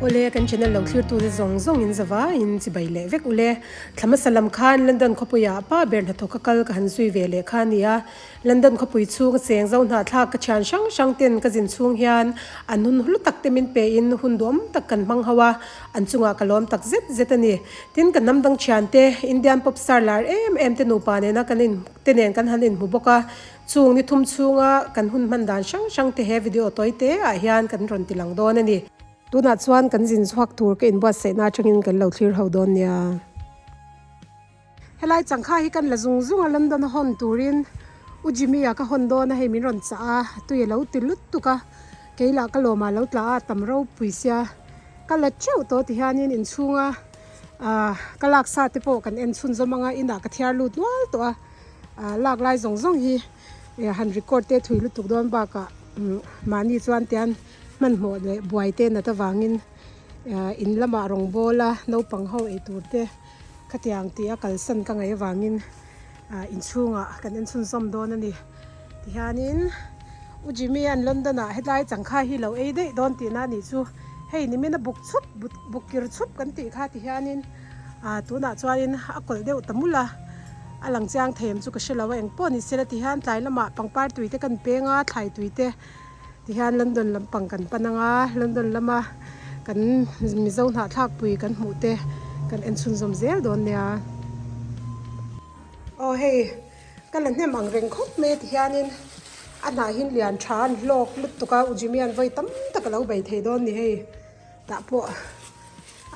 Awle, kan channel lo thlir tute zawng zawng in zava in chibai leh vek ule. Thla hmasa lam khan London khawpuiah pa ber hnathawk a kal ka han zui ve leh kha a ni a. London khawpui chhung a cheng zo hnahthlak ka thian hrang hrang ten ka zin chhung hian an hun hlu tak te min pe in hun duam tak kan hmang ho a, an chungah ka lawm tak zet zet a ni. Tin, ka hnam dang thian te, Indian pop star lar em em te nupa nena kan in te nen kan han inhmu bawk a, chung ni thum chhunga kan hun hman dan hrang hrang te he video tawi te ah hian kan rawn ti lang dawn a ni. Tunah chuan kan zin chhuak tur ka inbuatsaihna atangin kan lo thlir ho dawn nia. Helai changkha hi kan la zung zung a London a hawn turin U Jimmy a ka hawn dawn a hei min rawn chah a tui a lo ti lut tuk a kei lah ka lawm ah lo tla a tam ropui sia ka la teuh tawh ti hianin inchhunga ah ka lak sa te pawh kan en chhun zawm anga inah ka thiar lut nual tawh a ah lak lai zawng zawng hi han record te thui lutuk dawn bakah mahni chuan tian hmanhmawh leh buai te nat avangin in lamah rawngbawl a naupang ho eitur te. Khatiang tih a kalsan ka ngaih avangin ah inchhungah kan en chhunzawm dawn a ni. Tihianin U Jimmy an London ah hetlai changkha hi lo ei daih dawn tihna a nih chu. Hei nimin a buk chhup buk kir chhup kan tih kha tihianin ah tunah chuanin a kawlh deuh ta mul a, a lang chiang thei em chu ka hre lo a, engpawh ni sela tihian tlai lamah pangpar tui te kan peng a, thlai tui te. Tihian London lampang kan pan anga London lama kan Mizo hnahthlak pui kan hmuh te kan en chhunzawm zel dawn nia. Aw hei ka la hnem ang reng khawp mai a tihianin a hnah hi lian tha an hlawk lutuk a U Jimmy an vawi tam tak a lo bei thei dawn ni hei tah pawh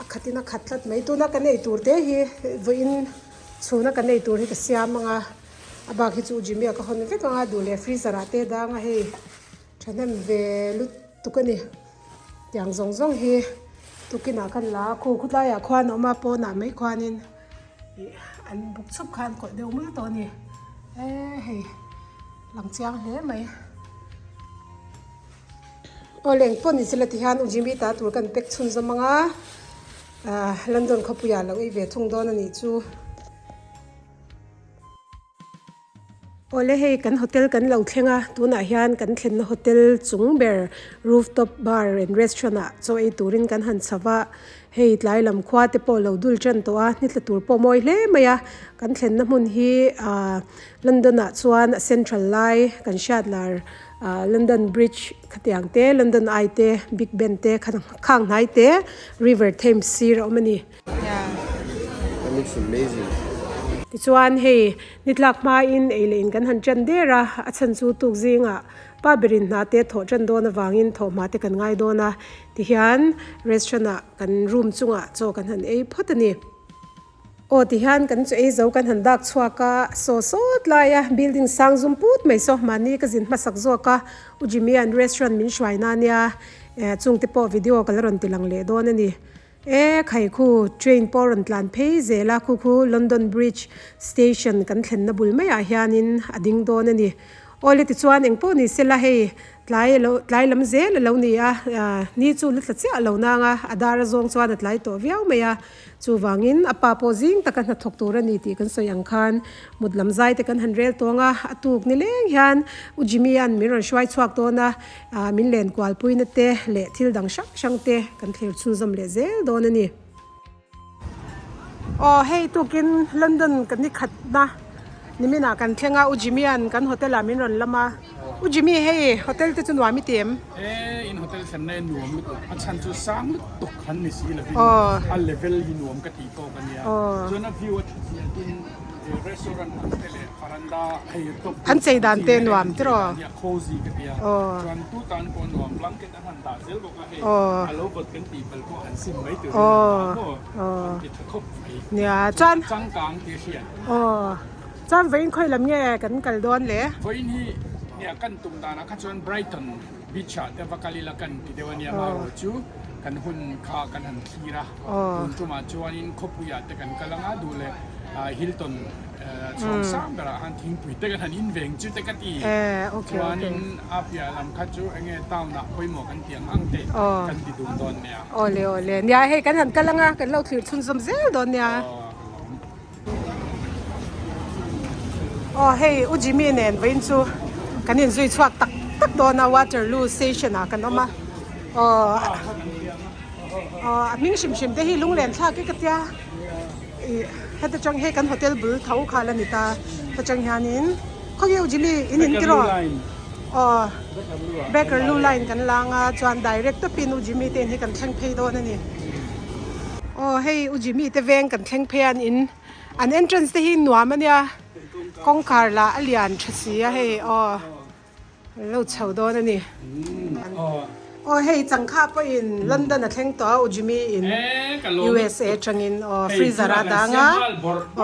a khatin a khat tlat mai tuna kan ei tur te hi vawiin chhuna kan ei tur hi ka siam anga. A bak hi chu Jimmy a ka hawn vek ang a duh leh freezer ah te dang a hei thahnem ve lutuk a ni tiang zawng zawng hi tukin ah kan la a khu khawtlai ah khuan a awm a pawn ah mai khuanin ih an buk chhup khan kawlh deuh mul tawh a ni eee hei lang chiang hle mai aw leng pawh ni sela ti hian u Jimmy ta tur kan pack chhun zawm ang a ah London khawpui ah lo ei ve thung dawn a nih chu. Awle hei kan hotel kan lo thleng a tunah hian kan thlenna hotel chung ber rooftop bar and restaurant ah chaw ei turin kan han chho a hei tlai lam khua te pawh lo dul tan tawh a ni tla tur pawh mawi hle mai a kan thlenna hmun hi ah London ah chuan a central lai kan hriat lar ah London bridge khatiang te London eye te big ben te khang hnai te river Thames sir a awm a ni. Tichuan hei nitlak hmain ei leh in kan han ṭan der a, a chhan chu tuk zingah pa berin hna te thawh ṭan dawn avangin thawhhma te kan ngai dawn a, tihian restaurant ah kan room chungah chaw kan han ei phawt a ni. Aw tihian kan chaw ei zo kan han dak chhuak a, saw sawt laia building sang zum put mai saw mahni ka zin hmasak zawk a, U Jimmy-a'n restaurant min hruai na nia, chungte pawh video ka la rawn ti lang leh dawn a ni. E khai khu train pawh rawn tlan phei zel a, khu khu London Bridge station kan thlenna bul maiah hianin a ding dawn a ni. Awle tichuan engpawh ni sela hei tlai alo tlai lam zel alo ni a, ni chu la tla chiah lo nang a, a dar a zawng chuan a tlai tawh viau mai a, chuvangin a pa pawh zing taka hnathawk tur a ni tih kan sawi ang khan mut lam zai te kan han rel tawng a, a tuk ni leng hian U Jimmy-a'n min rawn hruai chhuak dawn a. Ah min len kualpuina te leh thil dang hrang hrang te kan thlir chhunzawm leh zel dawn a ni. Aw hei tukin London kan ni khatna nimin ah kan thleng a U Jimmy an kan hotel ah min rawn lam a U Jimmy hei hotel te chu nuam i ti em? E in hotel thlenna hi nuam lutuk a chhan chu sang lutuk han ni si lovin a level hi nuam ka tih tawk a nia chuan a view a tha zia tin restaurant ang te leh Faranda hei top An chei dan te nuam tiraw? Nia cozy ka tia. Chuan tu tan pawh nuam blanket an han dah zel bawk a hei a lo vawt kan tih palh pawh han sim mai tur in an dah maw an ti tha khawp mai. Nia chuan changkang tih a hriat. Aw chuan vawiin khawi lam nge kan kal dawn le? Vawiin hi nia kan tum danah kha chuan Brighton beach ah te va kal ila kan ti deuh a nia marawh chu kan hun kha kan han thlir a tun tumah chuanin khawpui ah te kan kal anga duh leh Hilton chhawng sang berah khan thingpui te kan han in veng chu te ka ti chuanin a piah lam kha chu enge town ah pawimawh kan tih ang ang te kan ti dun dawn nia. Awle awle nia hei kan han kal anga kan lo thlir chhunzawm zel dawn nia. Aw hei U Jimmy nen vawiin chu kan inzui chhuak tak tak dawn a Waterloo station ah kan awm a aw. Aw a hming hrim hrim te hi lunglen thlak e ka tia ih heta tang hei kan hotel bul tho kha la ni ta heta tang hianin khawnge u Jimmy in in tiraw aw Bakerloo line kan lang a chuan direct tawpin u Jimmy te in hi kan thleng phei dawn a ni aw hei u Jimmy te veng kan thleng phei a an in an entrance te hi nuam a nia kawngkhar lah a lian tha si a hei aw. An lo chho dawn a ni. Aw hei changkha pawhin London a thleng tawh a U Jimmy in USA atangin aw freezer a dang a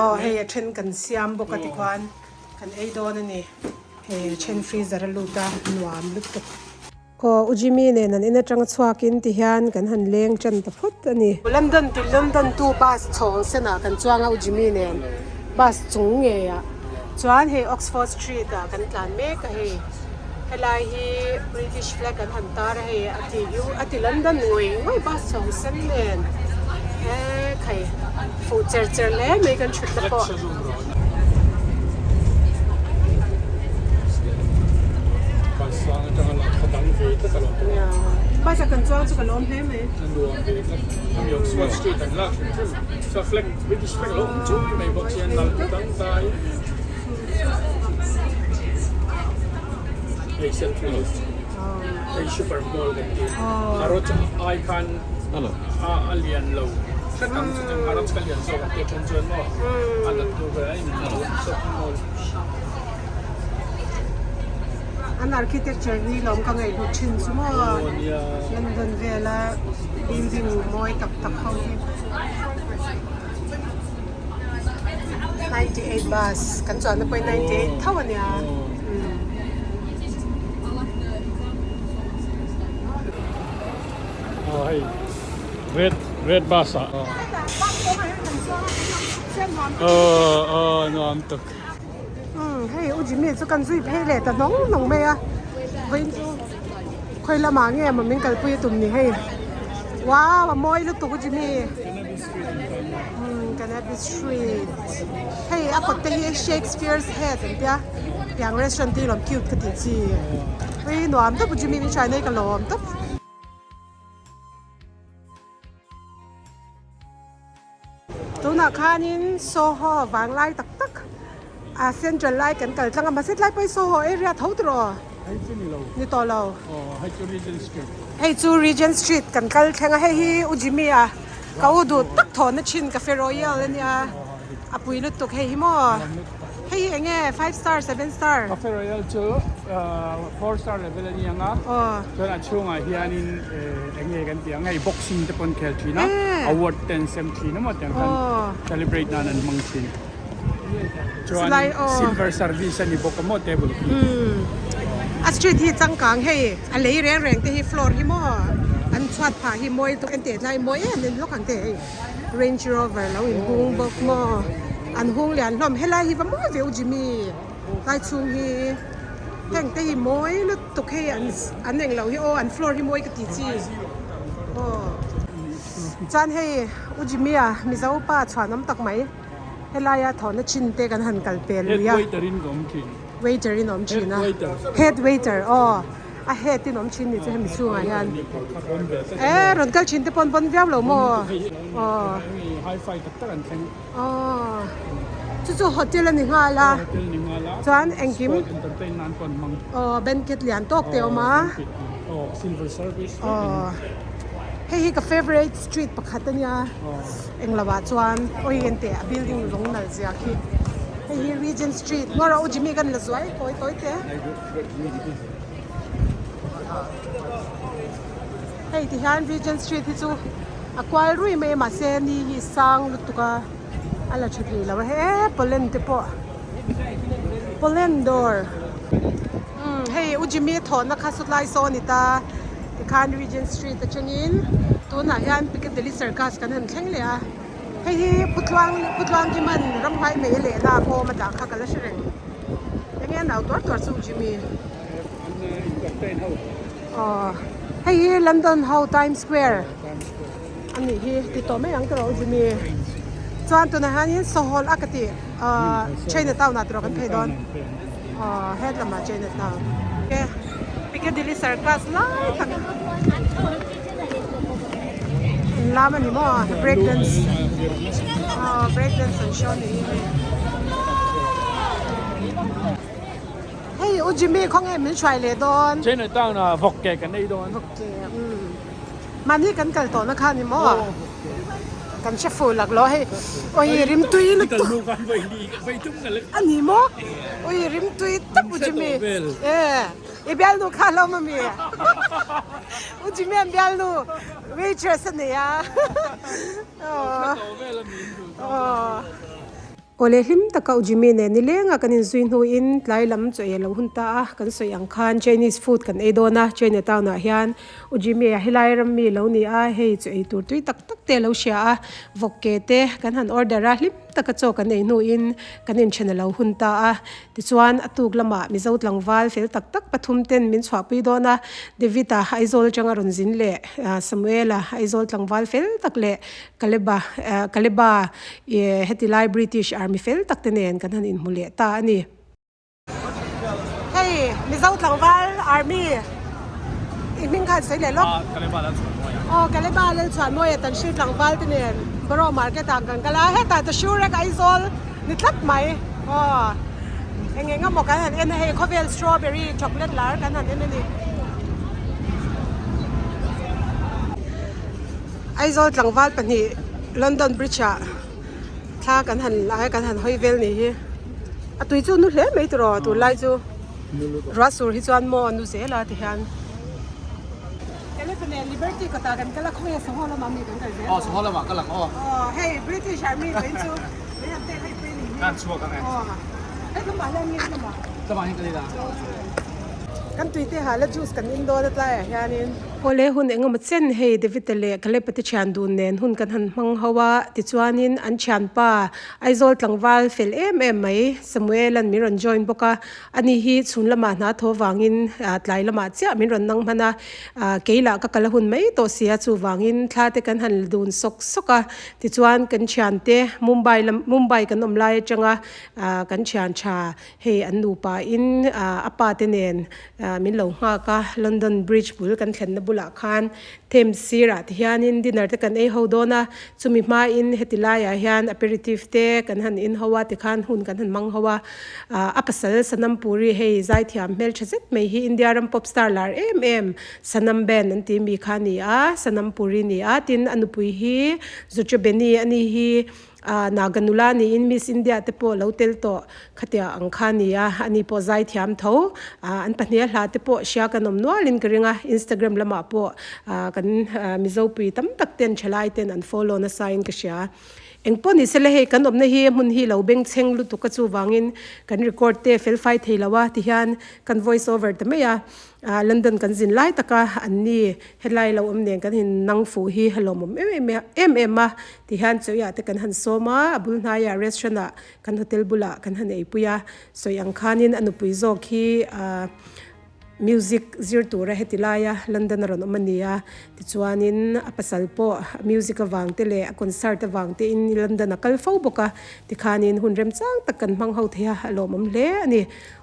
aw hei a then kan siam bawk a tikhuan kan ei dawn a ni. Hei a then freezer a lut a nuam lutuk. Aw U Jimmy nen an in atanga chhuakin tihian kan han leng tan ta phawt a ni. London to London tu bus chhawng senah kan chuang a U Jimmy nen bus chung ngeiah. Chuan hei Oxford Street ah kan tlan mek a hei helai hi British flag an han tar a hei a ti U a ti London ngawih ngawih bus chho sen nen eee khai fuh cher cher hle mai kan thut na pawh. Bus a kan chuang chu ka lawm hle mai. British flag lo awm chu mai bawk hian lal dangdai hei Selfridges hei super mall kan ti Harrods ai khan a a lian lo hret ang chu chuan Harrods kha lian zawk an tia then chuan maw a nat tur ber a in ang lo shopping mall. An architecture hi lawm ka ngaihhlut thin chu maw London vela building mawi tak tak ho hi. 98 bus kan chuanna pawhin 98 tho a nia. Aw hei red red bus ah aw aw nuam tuk. Umm hei u Jimmy chu kan zui phei leh ta hnawng hnawng mai a vawiin chu khawi lamah nge maw min kalpui a tum ni hei wow a mawi lutuk u Jimmy umm Cannabis Street hei a kawt te hi Shakespeare's Head an tia tiang restaurant te hi lawm cute ka tih chi ui nuam tawp u Jimmy min hruai nei ka lawm tawp. Tunah khanin Soho vanglai tak tak a central lai kan kal tlang a mahse tlai pawhin Soho area tho tawh Hei chu ni lo. Ni tawh lo. Aw hei chu Regent Street. Hei chu Regent Street kan kal thleng a hei hi U Jimmy a ka u duh tak thawhna thin Cafe Royal a nia a pui lutuk hei hi maw hei hi eng nge five star seven star. Cafe Royal chu four star level a ni ang a chuan a chhungah hianin eng nge kan tih ang hei boxing te pawh an khel thin a award te an sem thin a maw tiang khan celebrate nan an hmang thin chuan silver service a ni bawk a maw table khi a street hi changkang hei a lei reng reng te hi floor hi maw an chhuat phah hi mawi lutuk en teh tlai mawi em em lawk ang te hei Range Rover lo inhung bawk maw an hung lian hlawm helai hi va mawi ve u Jimmy. Tlai chhung hi heng te hi mawi lutuk hei an an englo hi aw an floor hi mawi ka ti chi aw chuan hei u Jimmy a Mizo pa chhuanawm tak mai helaia thawhna chin te kan han kal pel lui a Head waiter in ka awm thin waiter in awm thin a head waiter aw a head in awm thin ni chu hemi chhungah hian e rawn kal thin te pawn pawn viau lo maw aw hi fi tak tak an thleng. Aw chu chu hotel a ni nghal a chuan engkim aw banquet lian tawk te a awm a aw hei hi ka favourite street pakhat a nia englo ah chuan awi enteh a building lung nalh zia khi hei hi Regent street ngaw rawh u Jimmy kan la zuai kawi tawi te hei ti hian Regent street hi chu. A kual rui mai a mahse ni hi sang lutuk a a la tha thei lo a he pollen te pawh pollen dawr umm hei u Jimmy a thawhna kha saw tlai saw a ni ta tikhan Regent street atangin tunah hian Piccadilly circus kan han thleng leh a hei hi Putluang Putluang Kiman ramhnuai mei a lehna a kawm a dah kha ka la hre reng enge a nau tuar tuar chu u Jimmy. Aw hei hi London ho Times Square a nih hi ti tawh mai ang tawh u Jimmy chuan tunah hianin Sohol a ka tih ahh China town ah tawh kan phei dawn aw het lamah China town Piccadilly Circus lai tak. In lam a ni maw break dance aw break dance an show ni hi hei. Hei u Jimmy khawnge min hruai leh dawn. Chinatown ah vawk ke kan ei dawn. Vawk ke umm mahni kan kal tawh na kha ni maw kan hre fuh lak lo hei awi rimtui lutuk a ni maw awi rimtui tak u Jimmy e i bialnu kha a lo awm ami u Jimmy an bialnu waitress a nei a aw aw. Awle hlim taka U Jimmy nen nileng a kan inzui hnuin tlai lam chaw ei a lo hun ta a, kan sawi ang khan Chinese food kan ei dawn a, China town ah hian U Jimmy a helai ram mi lo ni a, hei chaw ei tur tui tak tak te a lo hria a, vawk ke te kan han order a, hlim taka chaw kan ei hnuin kan inthen a lo hun ta a, tichuan a tuk lamah Mizo tlangval fel tak tak pathum ten min chhuahpui dawn a, David-a Aizawl atanga rawn zin leh Samuel-a Aizawl tlangval fel tak leh Kaleba Kaleba ih heti lai British army fel tak te nen kan han inhmu leh ta a ni. Hei Mizo tlangval army i hming khan sawi leh lawk. Kaleba Lalchhuanmawia. Aw Kaleba Lalchhuanmawia tan hri tlangval te nen Borough market ah kan kal a, hetah te Shurek Aizawl ni tlat mai aw eng eng emaw kan han en a hei khawvel strawberry chocolate lar kan han en a ni. Aizawl tlangval pahnih London Bridge ah thla kan han lai kan han hawi vel ni hi a tui chu nu hle mai tiraw tunlai chu ruah sur hi chuan maw nu zel a ti hian Liberty kawtah kan kal a khawnge Soho lamah mi kan kal zel aw Soho lamah kal ang aw aw hei British army te chu min han tek hei pui ni hi kan chhuak ang e aw hei lamah hian nge lamah lamah hian kal ila kan tui te ha la juice kan in dawn a tlaiah hianin. Awle hun engemaw chen hei David-a leh Caleb-a te thian dun nen hun kan han hmang ho a, tichuanin an thianpa Aizawl tlangval fel em em mai Samuel-a'n min rawn join bawk a, ani hi chhun lamah hna thaw vangin tlai lamah chiah min rawn nang hman a, kei lah ka kal a hun mai tawh si a, chuvangin thla te kan han la dun sawk sawk a, tichuan kan thiante Mumbai lam Mumbai kan awm lai atanga kan thian tha hei an nupa in a pa te nen Min lo nghak a, London Bridge bul kan thlenna bulah khan Thames sirah ti hianin dinner te kan ei ho dawn a, chumi hmain heti laiah hian aperitif te kan han in ho a tikhan hun kan han hmang ho a. A pasal Sanam Puri hei zaithiam hmeltha zet mai hi India ram pop star lar em em Sanam band an tih mi kha a ni a, Sanam Puri ni a, tin a nupui hi Zuchu Beni a ni hi. Ahh Naga nula niin Miss India te pawh lo tel tawh khatia ang kha a ni a, ani pawh zaithiam tho. Ahh an pahnih a hla te pawh hria kan awm nualin ka ring a, Instagram lamah pawh ahh kan Mizo pui tam tak ten thalai ten an follow nasa in ka hria. Engpawh ni sela hei kan awmna hi hmun hi lo bengchheng lutuk a chuvangin kan record te fel fai thei lo a tihian kan voice over ta mai a. Ahh London kan zin lai taka an ni helai lo awm nen kan in nang fuh hi a lawmawm em em em em a tihian chawiah te kan han sawm a a bul hnaiah restaurant ah kan hotel bulah kan han eipui a sawi ang khanin a nupui zawk hi ahh music zir tura heti laia London a rawn awm a ni a tichuanin a pasal pawh music avang te leh a concert avang te in London a kal fo bawk a tikhanin hun remchang tak kan hmang ho thei a a lawmawm hle a ni.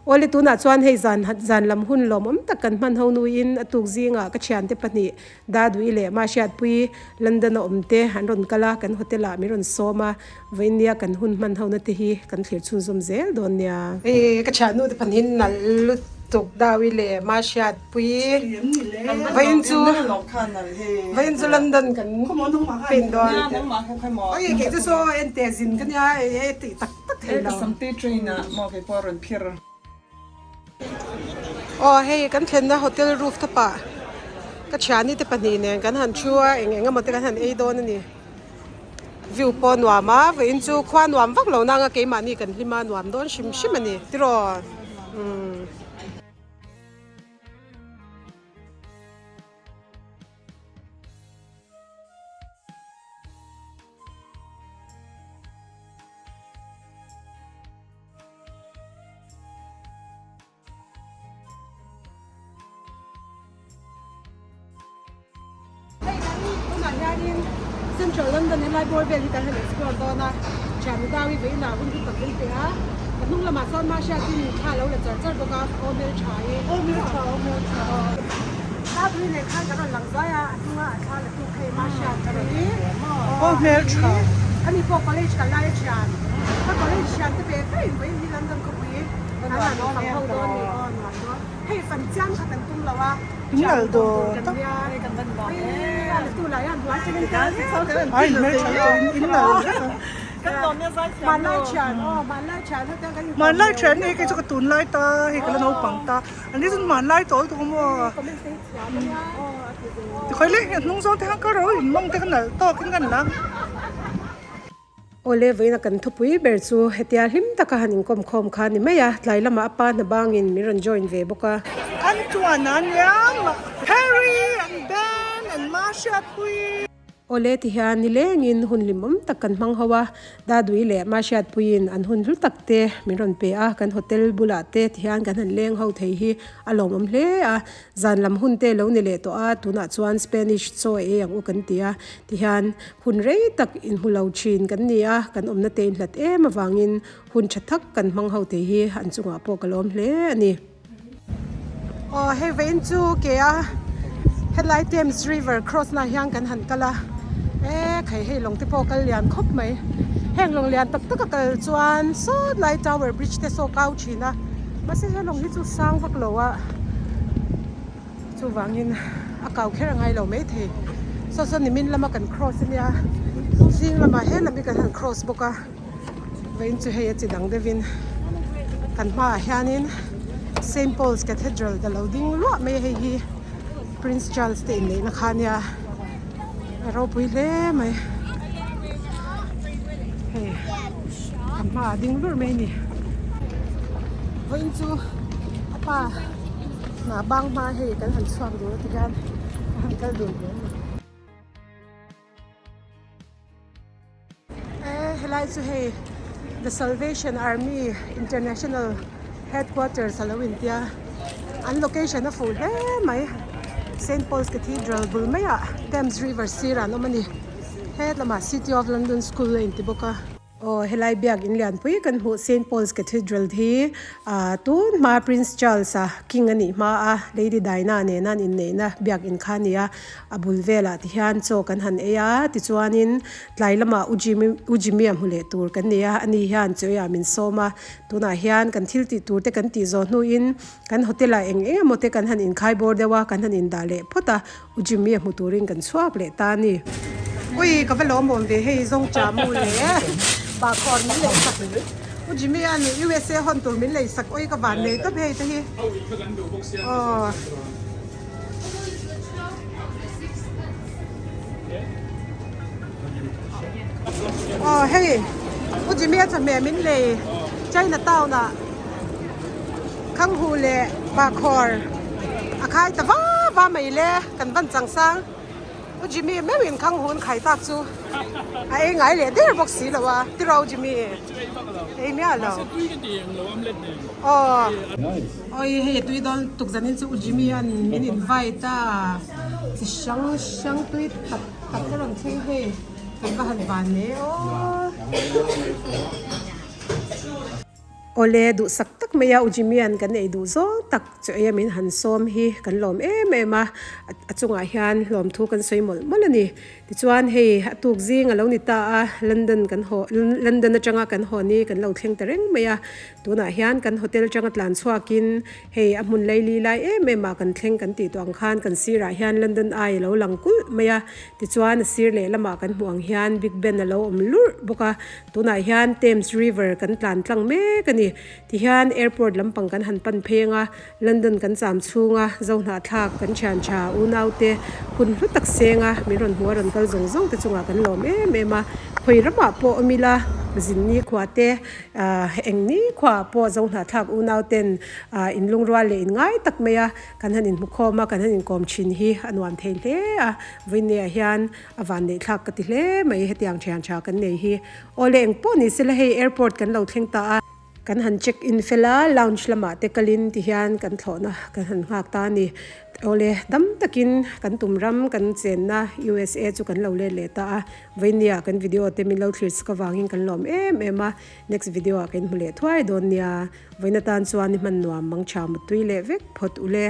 Awle tunah chuan hei zan zan lam hun lawmawm tak kan hman ho nuin a tuk zingah ka thiante pahnih Dadui leh Mahriatpui London a awm te an rawn kal a, kan hotel ah min rawn sawm a, vawinia kan hun hman ho na te hi kan thlir chhunzawm zel dawn nia. Hei ka thiannu te pahnih nalh lutuk Dawi leh Mahriatpui vawiin chu vawiin chu London kan paint dawn. Oi kei chu saw ente zin ka nia e tih tak. Tak thei lo. Samte train ah maw kei pawh a rawn phir. Aw hei kan thlenna hotel roof top ah ka thiani te pahnih nen kan han thu a eng eng emaw te kan han ei dawn a ni. View pawh a nuam a vawiin chu khua nuam vak lo nang a keimahni kan hlim a nuam dawn hrim hrim a ni tiraw umm. Hei kan tunah hianin Central London helai bawr vel hi kan han explore dawn a, thian Dawi vawiinah hun hlu tak kan pe a, ka hnung lamah chuan Mahriatin thla a lo la char char bawk a, aw hmeltha i. Aw hmeltha, aw hmeltha. Hriatpui nen khan kan rawn lang zuai a, a hnunga a thla la tu phei ma Hriatpui. Aw hmel tha. Ani pawh college kal lai a thian. Ka college thian te ve ve in vawiin hi London khawpui kan han fang ho dawn ni aw nuam dawn. Hei fan chiam kha kan tum lo a. In lal dawn tak. A la tu lai a hnuai chungin tel Ai hmel tha lutuk in lal vek a. Hmanlai thian aw hmanlai thian ho te kan in Hmanlai thian hi kei chu ka tunlai ta hei ka la naupang ta. An ni chuan hmanlai tawl tuk a maw. Tikhawi leh a hnung zawng te khan ka ro in mawng te kha nalh tawk in kan lang. Awle vawiina kan thupui ber chu hetia hlim taka han inkawm khawm kha ni mai a, tlai lamah a pa hna bangin min rawn join ve bawk a. An chuan an liam Harry and Ben and Marcia pui. Awle ti hian nilengin hun hlimawm tak kan hmang ho a, Dadui leh Mahriatpuiin an hun hlu tak te min rawn pe a, kan hotel bulah te ti hian kan han leng ho thei hi a lawmawm hle a, zan lam hun te lo ni leh tawh a, tunah chuan Spanish chaw ei ang u kan ti a, ti hian hun rei tak inhmu lo thin kan ni a, kan awmna te inhlat em avangin hun tha tak kan hmang ho thei hi an chungah pawh ka lawm hle a ni. Aw hei vawiin chu ke a helai Thames River cross na hian kan han kal a e khai hei lawng te pawh kal lian khawp mai heng lawng lian tak tak a kal chuan sawt lai Tower Bridge te saw kau thin a mahse he lawng hi chu sang vak lo a chuvangin a kau kher a ngai lo maithei saw saw nimin lama kan cross ania zing lamah he lam hi kan han cross bawk a. Vawiin chu hei a chi dang deuhin kan hmaah hianin Saint Paul's Cathedral a lo ding luah mai a hei hi Prince Charles te inneihna kha ania a ropui hle mai hei kan hmaah a ding lur mai a ni vawiin chu a pa hnah bang hma hei kan han chhuak dun a tikhian a han kal dun hle a ni. Eh helai chu hei the salvation army international headquarters alo intia an location a fuh hle mai Saint Paul's Cathedral bul maiah Thames river sirah an awm a ni hetlama city of London school a inti bawk a. Aw helai biak in lianpui kan hmuh Saint Paul's Cathedral hi ah tun hma Prince Charles a king a nih hma a Lady Diana nena an inneihna biak in kha a ni a a bul velah ti hian chaw kan han ei a tichuanin tlai lamah U Jimmy U Jimmy a hmu leh tur kan nei a ani hian chaw eiah min sawm a tunah hian kan thil tih tur te kan tih zawh hnuin kan hotel ah eng eng emaw te kan han inkhai bawr deuh a kan han indah leh phawt a U Jimmy a hmu turin kan chhuak leh ta a ni. Ui ka va lawmawm ve hei zawng cha mu le bahkhawr min lei sak U Jimmy a ni USA hawn tur min lei sak ui ka van nei tawp hei te hi aw. Aw hei U Jimmy a chawhmeh min lei China town ah. Khanghu leh Bahkhawr a khai ta va va mai le kan van chang sang U Jimmy meuhin Khanghu an khai tak chu a ei ngai leh der bawk si lo a tiraw U Jimmy ei miah lo aw oi hei tui dawn tuk zanin chu U Jimmy an min invite a chi hrang hrang tui tak tak te rawn thleng hei kan va han van nei aw. Awle, duhsak tak mai a, U Jimmy-a'n kan ei duh zawng tak chu ei a min han sawm hi kan lawm em em a, a chungah hian hlawmthu kan sawi mawlh mawlh a ni. Tichuan hei a tuk zing a lo ni ta a, London kan haw, London atanga kan haw ni kan lo thleng ta reng mai a, tunah hian kan hotel atanga tlan chhuakin hei a hmun laili lai em em ah kan thleng kan tih tawh ang khan kan sirah hian London Eye a lo lang kulh mai a, tichuan a sir lehlamah kan hmuh ang hian Big Ben a lo awm lurh bawk a. Tunah hian Thames River kan tlan tlang mek a ni. Tihian airport lampang kan han pan pheng a, London kan cham chhung a, Zohnahthlak kan thian tha unaute hun hlu tak seng a, min rawn hmu a rawn kal zawng zawng te chungah kan lawm em em a. Khawi ramah pawh awm ila, zin ni khua te, eng ni khuaah pawh Zohnahthlak unauten inlungrual leh inngai tak mai a, kan han inhmukhawm a, kan han inkawm thin hi a nuam thei hle a. Vawinia hian A van neih thlak ka ti hle mai hetiang thian tha kan nei hi. Awle eng pawh ni sela hei airport kan lo thleng ta a. Kan han check in fel a, lounge lamah te kalin ti hian kan thlawhna kan han nghak ta a ni. Awle dam takin kan tum ram kan chenna USA chu kan lo let leh ta a. Vawinia kan video te min lo thlir chak avangin kan lawm em em a. Next video ah ka inhmu leh thuai dawn nia. Vawiin atan chuan i hman nuam mang tha muttui leh vek phawt ule.